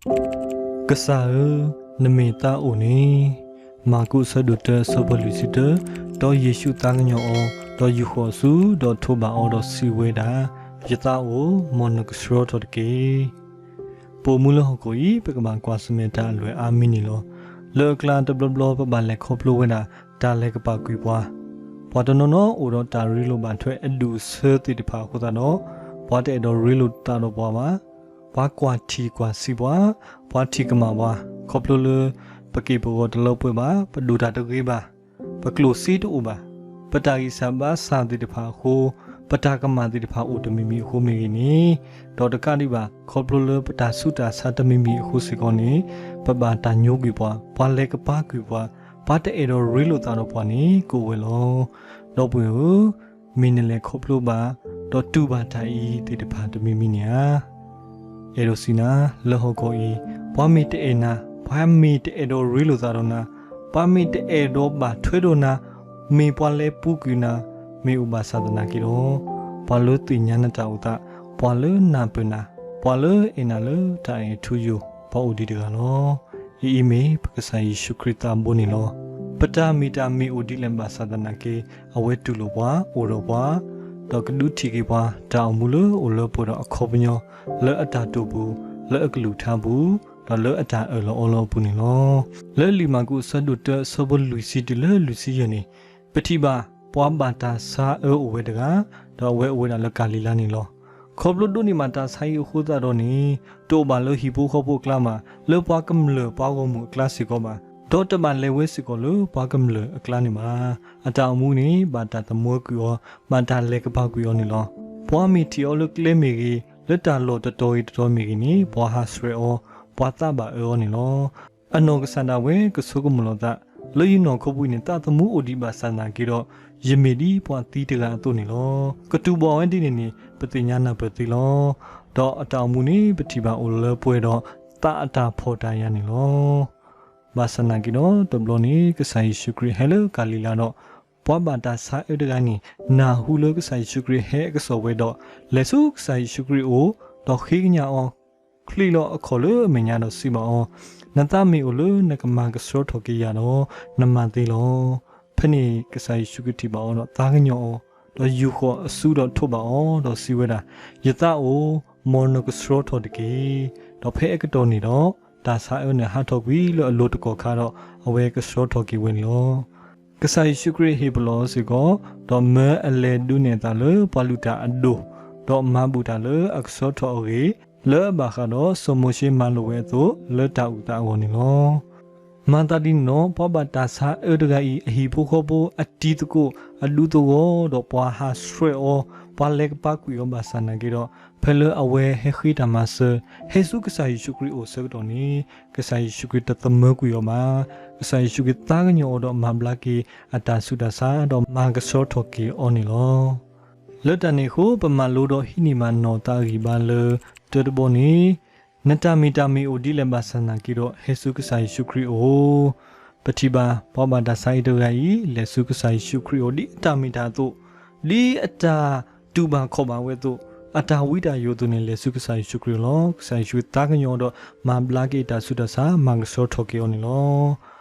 ကစၢ်ဧၢ, နမ့ၢ်သးအိၣ်န့ၣ်, မၢ်ကူးအဆၢဒိၣ်တၢ အဆၢဖိလွံၢ်ဆံတၢ, ဒီးယ့ၣ်ၡူးသးကညီၤအီၤ, ဒီးယူာ်ဃီၤအစု, ဒီးထိးဘၣ်အီၤဒီးစံးဝဲဒၣ်, ယသးအိၣ်, မ်နကဆှၢထီၣ်တက့ၢ်. ပအိၣ်မူလၢဟီၣ်ခိၣ်အံၤ ပကဘၣ်ကွၢ်ဆၢၣ်မဲာ်တၢ်အလွဲၢ်အါမံၤန့ၣ်လီၤ. လၢအကျါတဘျီဘျီပဘၣ်လဲၤခီဖျိဝဲဒၣ် တၢ်လဲၤကပာ်ကွံာ်ပှၤ, ပှၤတနီၤနီၤအိၣ်ဒီးတၢ်ရ့လိာ်ဘၣ်ထွဲအဒူၣ်အဆၢသ့ၣ်တဖၣ်အဃိသတးဒီး, ပှၤတအဲၣ်ဒိးရ့လိာ်သးဒီးပှၤဘၣ်. ပှၤကွၢ်ထံကွၢ်ဆံးပှၤ, ပှၤထံၣ်ကမၣ်ပှၤ, ခီဖျိလၢ ပက့ၢ်ပဂီၤတလၢပှဲၤဘၣ်, ပဒိၣ်တၢ်တဂ့ၤဘၣ်, ပကျိၣ်စ့တအိၣ်ဘၣ်, ပတၢ်ဂံၢ်စၢ်ဘါစၢ်သ့ၣ်တဖၣ်အဃိ, ပတၢ်ကမၣ်သ့ၣ်တဖၣ်အိၣ်တမံၤမံၤအဃိမ့ၢ်ဂ့ၤန့ၣ်, ဒီးတကးဒံးဘၣ် ခီဖျိလၢပတၢ်ဆူးတၢ်ဆါတမံၤမံၤအဃိစ့ၢ်ကီးန့ၣ်, ပဘၣ်တၢ်ညိကွံာ်ပှၤ, ပှၤလဲၤကပာ်ကွံာ်ပှၤ, ပှၤတအဲၣ်ဒိးရ့လိာ်သးဒီးပှၤန့ၣ် ကအိၣ်ဝဲလီၤ. ဒီပုၢ်ဝဲၢ်ဧၢ, မ့ၢ်နလဲၤခီဖျိဘၣ်, ဒီးတူၢ်ဘၣ်တၢ်အံၤသ့ၣ်တဖၣ်တမံၤမံၤန့ၣ်ဧါ. အဲၣ်ဒိးစံးနၤ, လၢဟီၣ်ခိၣ်အံၤ, ပှၤမ့ၢ်တအဲၣ်နၤ, ပှၤမ့ၢ်တအဲၣ်ဒိးရ့လိာ်သးဒီးနၤ, ပှၤမ့ၢ်တအဲၣ်ဒိးဘၣ်ထွဲဒီးနၤ, မ့ၢ်ပှၤလဲၤပူၤကွံာ်နၤ, မ့ၢ်အိၣ်ဘၣ်ဆၣ်သနာ်က့ဒီး, ပှၤလၢသ့ၣ်ညါနတၢ်အိၣ်သး, ပှၤလၢနၢ်ပၢၢ်နၤ, ပှၤလၢအဲၣ်နၤလၢတၢ်အဲၣ်ထူယိာ်, ပှၤအိၣ်ဒံးတဂၤလီၤ. အအံၤမ့ၢ်ပကစၢ်ယ့ၣ်ၡူးခရံာ်သးဘိန့ၣ်လီၤ. ပတၢ်မ့ၢ်တၢ်မ့ၢ်အိၣ်ဒ်လဲၣ်ဘၣ်ဆၣ်သနာ်က့, အဝဲတူၢ်လိာ်ပှၤ, အိၣ်ဒီးပှၤ, ဒီးကဒုးထံၣ်က့ၤပှၤ တၢ်အိၣ်မူလၢအိၣ်လၢပှဲၤဒီးအခီပညီ, လၢအတၢ်တိာ်ပူၤ, လၢအကလုၢ်ကထါပူၤ, ဒီးလၢအတၢ်အၢၣ်လီၤအီလီၤအပူၤန့ၣ်လီၤ. လၢလံာ်မၢ်ကူးအဆၢဒိၣ်တၢ အဆၢဖိလွံၢ်ဆံတုၤလၢလွံၢ်ဆံယဲၢ်န့ၣ်, ပထံၣ်ဘၣ် ပှၤဘၣ်တၢ်ဆါအၢအိၣ်ဝဲတဂၤ, ဒီးအဝဲအိၣ်ဝဲဒၣ်လၢကၤလံၤလါန့ၣ်လီၤ. ခီဖျိဒိးန့ၢ်ဘၣ်တၢ်ဆါအံၤအဃိသတးဒီးန့ၣ်, တအိၣ်ဘၣ်လၢဟံၣ်ဖိဃီဖိအကျါဘၣ်, လၢပှၤကမျၢၢ်ပှၤဂီၢ်မုၢ်အကျါစ့ၢ်ကီးဘၣ်, ဒီးတဘၣ်လဲၤဝဲစ့ၢ်ကီးလၢပှၤကမျၢၢ်အကျါန့ၣ်ဘၣ်. အတၢ်အိၣ်မူန့ၣ် ဘၣ်တၢ်သမၢကွံာ်အီၤ, ဘၣ်တၢ်လဲၤကပာ်ကွံာ်အီၤန့ၣ်လီၤ. ပှၤမ့ၢ်ထံၣ်အီၤလၢကျဲမ့ၢ်ဂ့ၤ, လၢတၢ်လီၢ်တတီၤဂ့ၤတတီၤမ့ၢ်ဂ့ၤန့ၣ်, ပှၤဟးဆှဲးအီၤ, ပှၤသးဘၣ်အၢအီၤန့ၣ်လီၤ. အနီၢ်ကစၢ်ဒၣ်ဝဲကဆိကမိၣ်လီၤသး, လၢယနီၢ်ခိပူၤအံၤန့ၣ် သးသမူအိၣ်ဒံးဘၣ်ဆၣ်သနာ်က့ဒီး, ယမ့ၢ်ဒ်ပှၤသံတဂၤအသိးန့ၣ်လီၤ. ကတူၢ်ဘၣ်ဝဲဒ်န့ၣ်န့ၣ် ပသ့ၣ်ညါနၢ်ပၢၢ်သ့လီၤ. ဒီးအတၢ်အိၣ်မူန့ၣ် ပထံၣ်ဘၣ်အိၣ်လၢပှဲၤဒီးသးအတၢ်ဖှီၣ်တၢ်ယာ်န့ၣ်လီၤ. ဘၣ်ဆၣ်သနာ်က့ဒီး တဘျီန့ၣ် ကစၢ်ယ့ၣ်ၡူးခရံာ်ဟဲလၢကၤလံၤလါဒီး, ပှၤဘၣ်တၢ်ဆါအၢတဂၤန့ၣ် နၢ်ဟူလၢကစၢ်ယ့ၣ်ၡူးခရံာ်ဟဲအကစီၣ်ဝဲဒီး, လဲၤဆူကစၢ်ယ့ၣ်ၡူးခရံာ်အအိၣ်, ဒီးဃ့ကညးအီၤ, ချံးလီၤအခီၣ်လၢအမဲာ်ညါဒီးစံးဘၣ်အီၤ, နသးမ့ၢ်အိၣ်လၢနကမၤကဆှီထီၣ်က့ၤယၤဒီး, နမၤသ့လီၤ. ဖဲန့ၣ်ကစၢ်ယ့ၣ်ၡူးခရံာ်ထံၣ်ဘၣ်အီၤဒီးသးကညီၤအီၤ, ဒီးယူာ်ဃီၤအစုဒီးထိးဘၣ်အီၤဒီးစံးဝဲဒၣ်, ယသးအိၣ်, မ်နကဆှီထီၣ်တက့ၢ်. ဒီးဖဲအကတီၢ်န့ၣ်ဒီး, တၢ်ဆါအၢန့ၣ်ဟးထီၣ်ကွံာ်လၢအလိၤတကီၢ်ခါဒီး, အဝဲကဆှီထီၣ်က့ၤဝဲန့ၣ်လီၤ. ကစၢ်ယ့ၣ်ၡူးခရံာ်ဟ့ၣ်ပလီၢ်အီၤစ့ၢ်ကီး, ဒီးမၢအလဲၤဒုးနဲၣ်အသးလၢပှၤလုၢ်တၢ်အဒိၣ်, ဒီးမၤဘူၣ်တၢ်လၢအကဆှီထီၣ်အဂ့ၢ်, လၢအဘၣ်ဃးဒီးစီၤမိၤၡ့မၤလိာ်ဝဲအသိး, လၢတၢ်အုၣ်သးအဂီၢ်န့ၣ်လီၤ. မၤသးဒ်န့ၣ်ဒီး ပှၤဘၣ်တၢ်ဆါအၢတဂၤအံၤ အဟံၣ်ဖိဃီဖိအတံၤသကိးအဒူသဝီ, ဒီးပှၤဟးဆှဲးအီၤ, ပှၤလဲၤကပာ်ကွံာ်အီၤဘၣ်ဆၣ်သနာ်က့ဒီး, ဖဲလၢအဝဲဟဲဃ့တၢ်မၤစၢၤ, ဟဲဆူကစၢ်ယ့ၣ်ၡူးခရံာ်အအိၣ်အဆၢကတီၢ်န့ၣ်, ကစၢ်ယ့ၣ်ၡူးခရံာ်တသမၢကွံာ်အီၤဘၣ်. ကစၢ်ယ့ၣ်ၡူးခရံာ်သးကညီၤအီၤဒီးမၤဘျါက့ၤအတၢ်ဆူးတၢ်ဆါ, ဒီးမၤကဆှီထီၣ်က့ၤအီၤန့ၣ်လီၤ. လၢတၢ်န့ၣ်အဃိ ပမၤလိဒီးဟံးန့ၢ်ဘၣ်နီၢ်သးအဂံၢ်ဘါလၢ တၢတဘီန့ၣ်, နတၢ်မ့ၢ်တၢ်မ့ၢ်အိၣ်ဒ်လဲၣ်ဘၣ်ဆၣ်သနာ်က့ဒီး ဟဲဆူကစၢ်ယ့ၣ်ၡူးခရံာ်အအိၣ်. ပထံၣ်ဘၣ် ပှၤဘၣ်တၢ်ဆါအၢတဂၤအံၤ လဲၤဆူကစၢ်ယ့ၣ်ၡူးခရံာ်အအိၣ် ဒ်အတၢ်မ့ၢ်တၢ်အသိး, ဒ်အတၢ်တူၢ်ဘၣ်ခီၣ်ဘၣ်ဝဲအသိး, အတၢ်ဝံတၢ်ယိးအသိးန့ၣ် လဲၤဆူကစၢ်ယ့ၣ်ၡူးခရံာ်အအိၣ်လီၤ. ကစၢ်ယ့ၣ်ၡူးခရံာ်သးကညီၤအီၤဒီး မၤဘျါက့ၤအတၢ်ဆူးတၢ်ဆါ, မၤကဆှီထီၣ်က့ၤအီၤန့ၣ်လီၤ.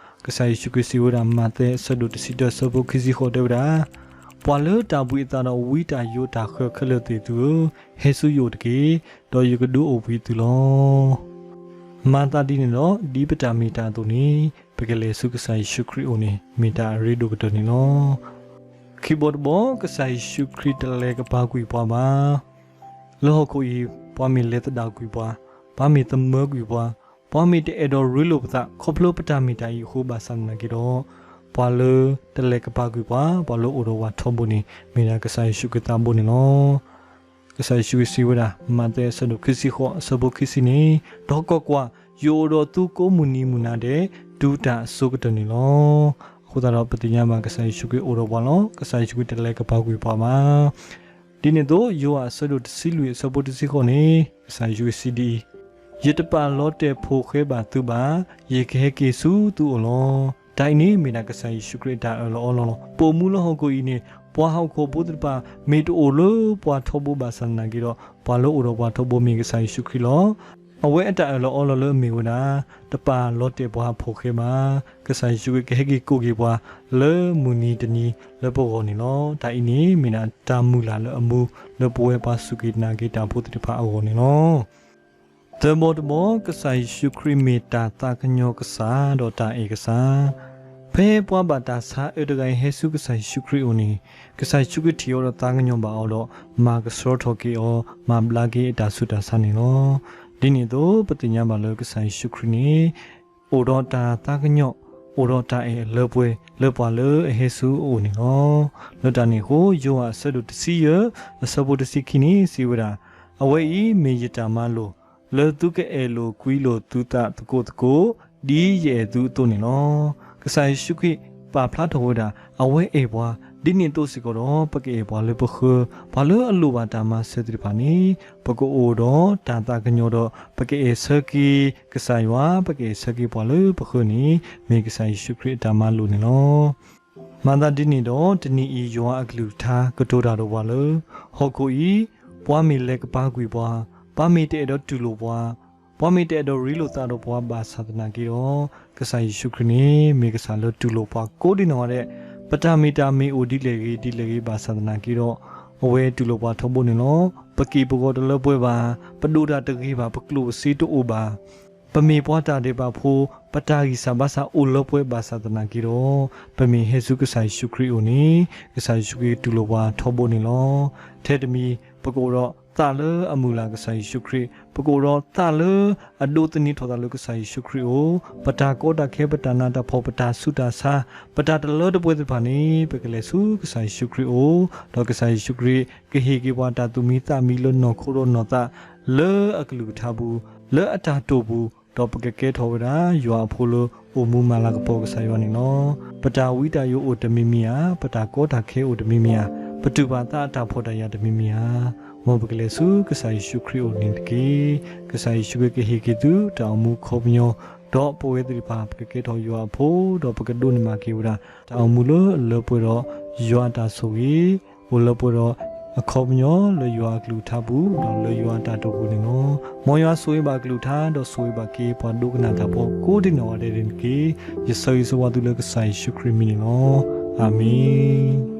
ကစၢ်ယ့ၣ်ၡူးခရံာ်စံးဝဲဒၣ် မးသဲအဆၢဒိၣ်တဆံတၢ အဆၢဖိခံဆံဃိးတဲဝဲဒၣ်, ပှၤလၢတၢ်ဘှံးအသးဒီးဝံတၢ်ယိးတၢ်ဃၢၤခဲလၢာ်သ့ၣ်သုဧၢ, ဟဲဆူယအိၣ်တက့ၢ်, ဒီးယကဒုးအိၣ်ဘှံးသုလီၤ. မၤသးဒ်န့ၣ်ဒီး ဒ်ပတၢ်မ့ၢ်တၢ်အသိးန့ၣ်, ပကလဲၤဆူကစၢ်ယ့ၣ်ၡူးခရံာ်အအိၣ်န့ၣ် မ့ၢ်တၢ်အရ့ဒိၣ်ကတၢၢ်န့ၣ်လီၤ. ခံဘီတဘီ ကစၢ်ယ့ၣ်ၡူးခရံာ်တလဲၤကပာ်ကွံာ်ပှၤဘၣ်. လၢဟီၣ်ခိၣ်အံၤ ပှၤမ့ၢ်လဲၤသဒၣ်ကွံာ်ပှၤ, ပှၤမ့ၢ်သမၢကွံာ်ပှၤ, ပှၤမ့ၢ်တအဲၣ်ဒိးရ့လိာ်ပသး ခီဖျိပတၢ်မ့ၢ်တၢ်အံၤအဃိဘၣ်ဆၣ်သနာ်က့ဒီး, ပှၤလၢတလဲၤကပာ်ကွံာ်ပှၤ, ပှၤလၢအိၣ်ဒီးပှၤထီဘိန့ၣ် မ့ၢ်ဒၣ်ကစၢ်ယ့ၣ်ၡူးခရံာ်သးဘိန့ၣ်လီၤ. ကစၢ်ယ့ၣ်ၡူးခရံာ်စံးဝဲဒၣ် မးသဲအဆၢဒိၣ်ခံဆံဃိး အဆၢဖိခံဆံန့ၣ်, ဒီးကွၢ်ကွၢ်, ယအိၣ်ဒီးသုကိးမုၢ်နံၤမုၢ်နၤဒဲး တုၤတၢ်အစိၤကတၢၢ်န့ၣ်လီၤ. အဃိသတးဒီး ပသ့ၣ်ညါဘၣ် ကစၢ်ယ့ၣ်ၡူးခရံာ်အိၣ်ဒီးပှၤလီၤ. ကစၢ်ယ့ၣ်ၡူးခရံာ်တလဲၤကပာ်ကွံာ်ပှၤဘၣ်. ဒ်န့ၣ်အသိး ယိၤဟၣ်အဆၢဒိၣ်တဆံလွံၢ် အဆၢဖိတဆံဃိးန့ၣ်, ကစၢ်ယ့ၣ်ၡူးခရံာ်စံးဒ်အံၤ, ယတပာ်လီၤတဲာ်ဖိဃဲဘၣ်သုဘၣ်, ယကဟဲက့ၤဆူသုအိၣ်လီၤ. တၢ်အံၤန့ၣ် မ့ၢ်ဒၣ်ကစၢ်ယ့ၣ်ၡူးခရံာ်အတၢ်အၢၣ်လီၤအီလီၤလီၤ. ပအိၣ်မူလၢဟီၣ်ခိၣ်အံၤန့ၣ်, ပှၤဟီၣ်ခိၣ်ဖိသ့ၣ်တဖၣ် မ့ၢ်တအိၣ်လၢပှၤထီဘိဘၣ်ဆၣ်သနာ်က့ဒီး, ပှၤလၢအိၣ်ဒီးပှၤထီဘိမ့ၢ်ကစၢ်ယ့ၣ်ၡူးခရံာ်လီၤ. အဝဲအတၢ်အၢၣ်လီၤအီလီၤလၢအမ့ၢ်ဝဲဒၣ် တပာ်လီၤတဲာ်ပှၤအဖိၣ်ဃဲဘၣ်. ကစၢ်ယ့ၣ်ၡူးခရံာ်ကဟဲက့ၤကိးက့ၤပှၤလၢမုၢ်နံၤတနံၤလၢပဂီၢ်န့ၣ်လီၤ. တၢ်အံၤန့ၣ်မ့ၢ်ဒၣ်တၢ်မုၢ်လၢ်လၢအမူလၢပဝဲပှၤစူၢ်က့ၤနာ်က့ၤတၢ်ဖိသ့ၣ်တဖၣ်အဂီၢ်န့ၣ်လီၤ. သၢဘီတဘီ, ကစၢ်ယ့ၣ်ၡူးခရံာ်မ့ၢ်တၢ်သးကညီၤကစၢ်ဒီးတၢ်အဲၣ်ကစၢ်. ဖဲပှၤဘၣ်တၢ်ဆါအၢတဂၤအံၤဟဲဆူကစၢ်ယ့ၣ်ၡူးခရံာ်အအိၣ်န့ၣ်, ကစၢ်ယ့ၣ်ၡူးခရံာ်ထံၣ်အီၤဒီးသးကညီၤဘၣ်အီၤဒီး မၤကဆှီထီၣ်က့ၤအီၤ, မၤဘျါက့ၤအတၢ်ဆူးတၢ်ဆါန့ၣ်လီၤ. ဒ်န့ၣ်အသိး ပသ့ၣ်ညါဘၣ်လၢကစၢ်ယ့ၣ်ၡူးခရံာ်န့ၣ် အိၣ်ဒီးတၢ်သးကညီၤ, အိၣ်ဒီးတၢ်အဲၣ်အလၢပှဲၤလၢပှၤလၢအဟဲဆူအအိၣ်န့ၣ်လီၤ. လၢတၢ်န့ၣ်အဃိ ယိၤဟၣ်အဆၢဒိၣ်တဆံယဲၢ် အဆၢဖိတဆံခံန့ၣ် စံးဝဲဒၣ်, အဝဲအံၤမ့ၢ်ယတၢ်မၤလိာ်, လၢသုကအဲၣ်လိာ်ကွံလိာ်သုသးသကိးသကိး, ဒ်ယအဲၣ်သုအသိးန့ၣ်လီၤ. ကစၢ်ယ့ၣ်ၡူးခရံာ်ပာ်ဖျါထီၣ်ဝဲဒၣ် အဝဲအဲၣ်ပှၤ, ဒ်န့ၣ်အသိးစ့ၢ်ကီးဒီး ပကအဲၣ်ပှၤလၢပဃၢၤ, ပှၤလၢအလိၣ်ဘၣ်တၢ်မၤစၢၤသ့ၣ်တဖၣ်န့ၣ် ပကအိၣ်ဒီးတၢ်သးကညီၤဒီး ပကအဲၣ်ဆၢက့ၤကစၢ်ယွၤ, ပကအဲၣ်ဆၢက့ၤပှၤလၢပဃၢၤန့ၣ် မ့ၢ်ကစၢ်ယ့ၣ်ၡူးခရံာ်အတၢ်မၤလိာ်န့ၣ်လီၤ. မၤသးဒ်န့ၣ်ဒီး တနံၤအံၤ ယွၤအကလုၢ်ကထါကတိၤတၢ်ဒီးပှၤလၢ ဟီၣ်ခိၣ်အံၤ ပှၤမ့ၢ်လဲၤကပၤကွံာ်ပှၤ, ပှၤမ့ၢ်တအဲၣ်ဒိးတူၢ်လိာ်ပှၤ, ပှၤမ့ၢ်တအဲၣ်ဒိးရ့လိာ်သးဒီးပှၤဘၣ်ဆၣ်သနာ်က့ဒီး, ကစၢ်ယ့ၣ်ၡူးခရံာ်န့ၣ် မ့ၢ်ကစၢ်လၢတူၢ်လိာ်ပှၤကိးဒံနီၢ်ဂၤဒဲး, ပတၢ်မ့ၢ်တၢ်မ့ၢ်အိၣ်ဒ်လဲၣ်ဂ့ၤဒ်လဲၣ်ဂ့ၤဘၣ်ဆၣ်သနာ်က့ဒီး, အဝဲတူၢ်လိာ်ပှၤထီဘိန့ၣ်လီၤ. ပက့ၢ်ပဂီၤတလၢပှဲၤဘၣ်, ပဒိးတၢ်တဂ့ၤဘၣ်, ပကျိၣ်ပစ့တအိၣ်ဘၣ်, ပမ့ၢ်ပှၤတၢ်ဒဲးဘးဖိ, ပတၢ်ဂံၢ်စၢ်ဘါစၢ်အိၣ်လၢပှဲၤဘၣ်ဆၣ်သနာ်က့ဒီး, ပမ့ၢ်ဟဲဆူကစၢ်ယ့ၣ်ၡူးခရံာ်အအိၣ်န့ၣ်, ကစၢ်ယ့ၣ်ၡူးခရံာ်ကတူၢ်လိာ်ပှၤထီဘိန့ၣ်လီၤ. ထဲတမံၤ ပကအိၣ်ဒီးသးလၢအမုၢ်လၢ်ကစၢ်ယ့ၣ်ၡူးခရံာ်, ပကအိၣ်ဒီးသးလၢအဒိးသန့ၤထီၣ်သးလၢကစၢ်ယ့ၣ်ၡူးခရံာ်အအိၣ်, ပတၢ်ကီတၢ်ခဲ ပတၢ်နးတၢ်ဖှီၣ် ပတၢ်ဆူးတၢ်ဆါ, ပတၢ်တလၢတပှဲၤသ့ၣ်တဖၣ်န့ၣ် ပကလဲၤဆူကစၢ်ယ့ၣ်ၡူးခရံာ်အအိၣ်, ဒီးကစၢ်ယ့ၣ်ၡူးခရံာ် ကဟ့ၣ်က့ၤပှၤတၢ်သူၣ်မံသးမံလၢနီၢ်ခိဒီးနီၢ်သး လၢအကလုၢ်ကထါပူၤ, လၢအတၢ်တိာ်ပူၤ, ဒီးပကကဲထီၣ်ဝဲဒၣ် ယွၤအဖိလၢအိၣ်မူမၤလၤကပီၤကစၢ်ယွၤန့ၣ်လီၤ. ပတၢ်ဝံတၢ်ယိးအိၣ်တမံၤမံၤဧါ, ပတၢ်ကီတၢ်ခဲအိၣ်တမံၤမံၤဧါ, ပတူၢ်ဘၣ်သးအတၢ်ဖှီၣ်တၢ်ယာ်တမံၤမံၤဧါ, မ်ပကလဲၤဆူကစၢ်ယ့ၣ်ၡူးခရံာ်အအိၣ်န့ၣ်တက့ၢ်. ကစၢ်ယ့ၣ်ၡူးခရံာ်ကဟ့ၣ်က့ၤသုတၢ်အိၣ်မူခီပညီ, ဒီးပဝဲသ့ၣ်တဖၣ် ပကကဲထီၣ်ယွၤအဖိ, ဒီးပကဒိးန့ၢ်ဘၣ်က့ၤဝဲဒၣ် တၢ်အိၣ်မူလၢအလၢပှဲၤဒီး ယွၤအတၢ်ဆိၣ်ဂ့ၤ, အိၣ်လၢပှဲၤဒီးအခီပညီ လၢယွၤအကလုၢ်ကထါပူၤ, ဒီးလၢယွၤအတၢ်တိာ်ပူၤန့ၣ်လီၤ. မ်ယွၤဆိၣ်ဂ့ၤဘၣ်အကလုၢ်ကထါ, ဒီးဆိၣ်ဂ့ၤဘၣ်က့ၤပှၤဒိကနၣ်တၢ်ဖိကိးဒံနီၢ်ဂၤဒဲးန့ၣ်တက့ၢ်. ယဆၢဂ့ၤဆၢဝါသုလၢကစၢ်ယ့ၣ်ၡူးခရံာ်အမံၤန့ၣ်လီၤ. အၤမ့ၣ်.